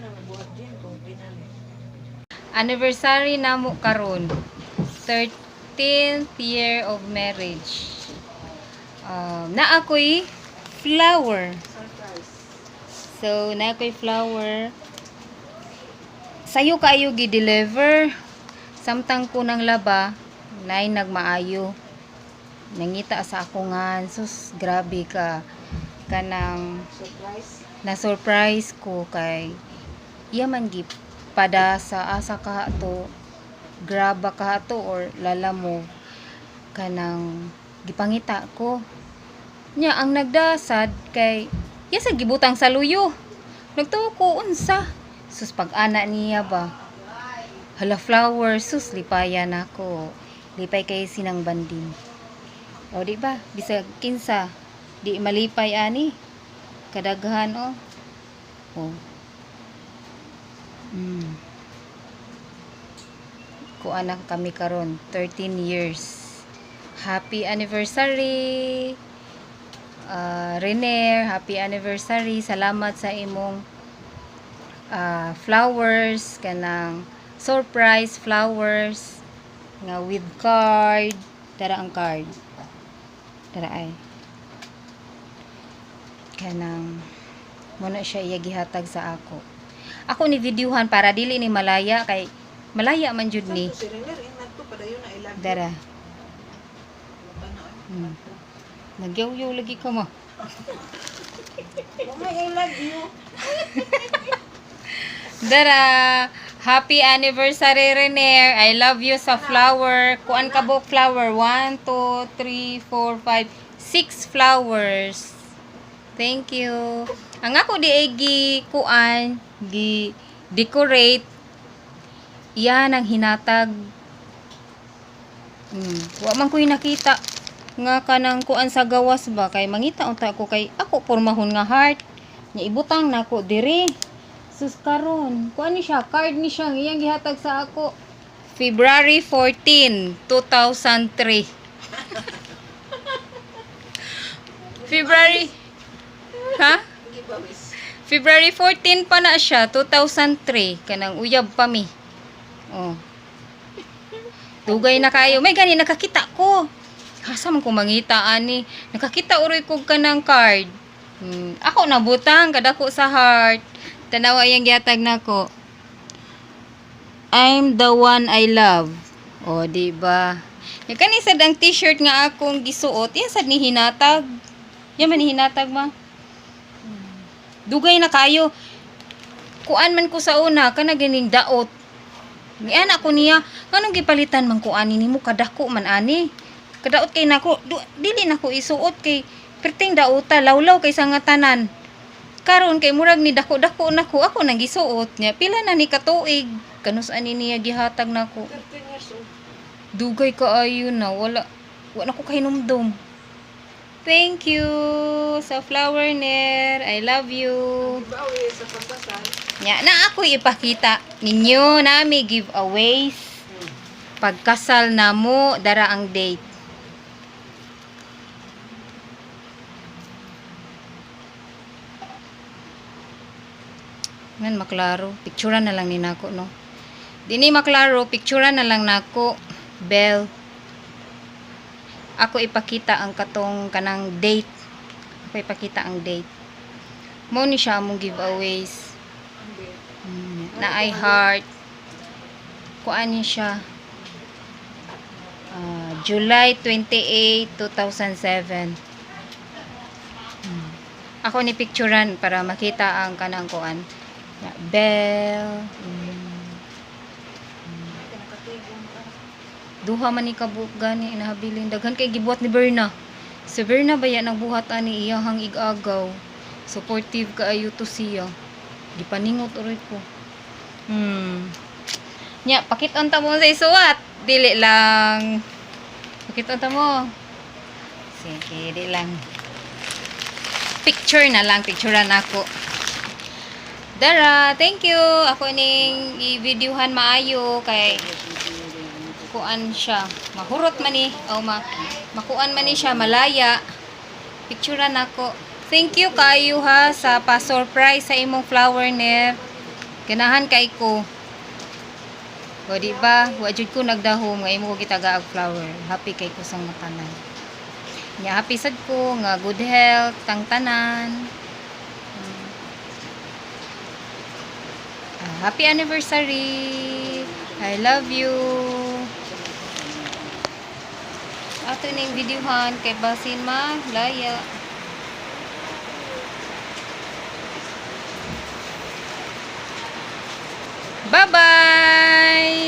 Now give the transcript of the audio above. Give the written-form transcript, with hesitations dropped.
na mabuhat din kung pinali. Anniversary namo karon. 13th year of marriage. Na ako'y flower. Surprise. So, na ako'y flower. Sayo kaayo gi-deliver. Samtang ko nang laba, nay nagmaayo. Nangita sa ako nga, sus, grabe ka. Kanang Surprise. Na surprise ko kay iya man gi pada sa asa ka to, graba ka to or lala mo, kanang gipangita ko nya ang nagdasad kay iya sa gibutang sa luyo. Nagtuo ko unsa, sus, pag-ana niya ba, hala, flower. Sus, lipaya nako, lipay kay sinang bandin. O di ba, bisag kinsa di malipay ani kadaghan. Oh. Kuan na kami karon 13 years. Happy anniversary. Rener, happy anniversary. Salamat sa imong flowers, kanang surprise flowers nga with card. Tara ang card. Tara ay. Kanang muna siya iya gihatag sa ako. Ako ni videohan para dili ni malaya kay malaya man jud ni. Sakto si Renner, ingat to padayon na ilag. Dara. Nagyaw-yaw lagi ka mo. Mama, I love you. Dara. Happy anniversary, Rener. I love you sa flower. Kuan ka buok flower. 1, 2, 3, 4, 5, 6 flowers. Thank you. Ang ako di ay gi kuan, gi decorate. Iyan ang hinatag. Wa man ko'y nakita nga kanang kuan sa gawas ba kay mangita unta ko kay ako pormahon nga heart. Nya ibutang nako diri. Sus, karon, kuan ni siya, card ni siya iyang gihatag sa ako. February 14, 2003. February. Ha? Gibawis. February 14 pa na siya, 2003. Kanang uyab pa mi. Oh. Dugay na kayo. May gani nakakita ko. Asa man ko mangita ani? Nakakita uroy ko kanang card. Ako nabutang kadako sa heart. Tanawa iyang gihatag nako. I'm the one I love. O, di ba? Ya kani sad ang t-shirt nga akong gisuot, yan sad ni hinatag. Yan man ni hinatag ma. Dugay na kayo. Kuan man ko sa una kana ganing daot. Nian ako niya, nganong gipalitan man ko ani nimo, kadako man ani. Kadaot kay nako, dili nako isuot kay perting daota, lawlaw kay sa nga tanan. Karon kay murag ni dako-dako nako, ako nang gisuot niya. Pila na ni katuig kanus ani niya gihatag nako. 13 years old. Dugay kaayo na, wala wala ko kahinumdum. Thank you sa flower, Ner. I love you. Gibawis sa pagkasal. Nya na ako ipakita ninyo nami giveaways. Pagkasal na mo, dara ang date. Ngan maklaro, picturean na lang ni nako no. Dini maklaro, picturean na lang nako. Bell. Ako ipakita ang katong kanang date. Ako ipakita ang date. Mo ni siya among giveaways. Ang date. Na I heart. Kuan ni siya. Ah, July 28, 2007. Ako ni picturean para makita ang kanang kuan. Ya, bell. Pinakatigong ka. Duha man ni kabuok gani nahabilin, daghan kay gibuhat ni Berna. Si Berna ba yan nagbuhat ani iyahang igagaw. Supportive kaayo to siya. Gipaningot uroy ko. Nya pakit-on ta mo sa isuwat. Dili lang. Pakit-on ta mo. Sige, di lang. Picture na lang, picturean ako. Dara, thank you. Ako ning i-videohan maayo kay kuan siya. Mahurot man ni o makuan man ni siya malaya. Picturean ako. Thank you kayo ha sa pa-surprise sa imong flower, Ner. Ganahan kay ko. O di ba? Wa jud ko nagdahom nga imo ko gitaga og flower. Happy kay ko sa mga tanan. Nya happy sad ko nga good health tang tanan. Ah, happy anniversary. I love you. Ato ning videohan kay basin ma laya. Bye-bye.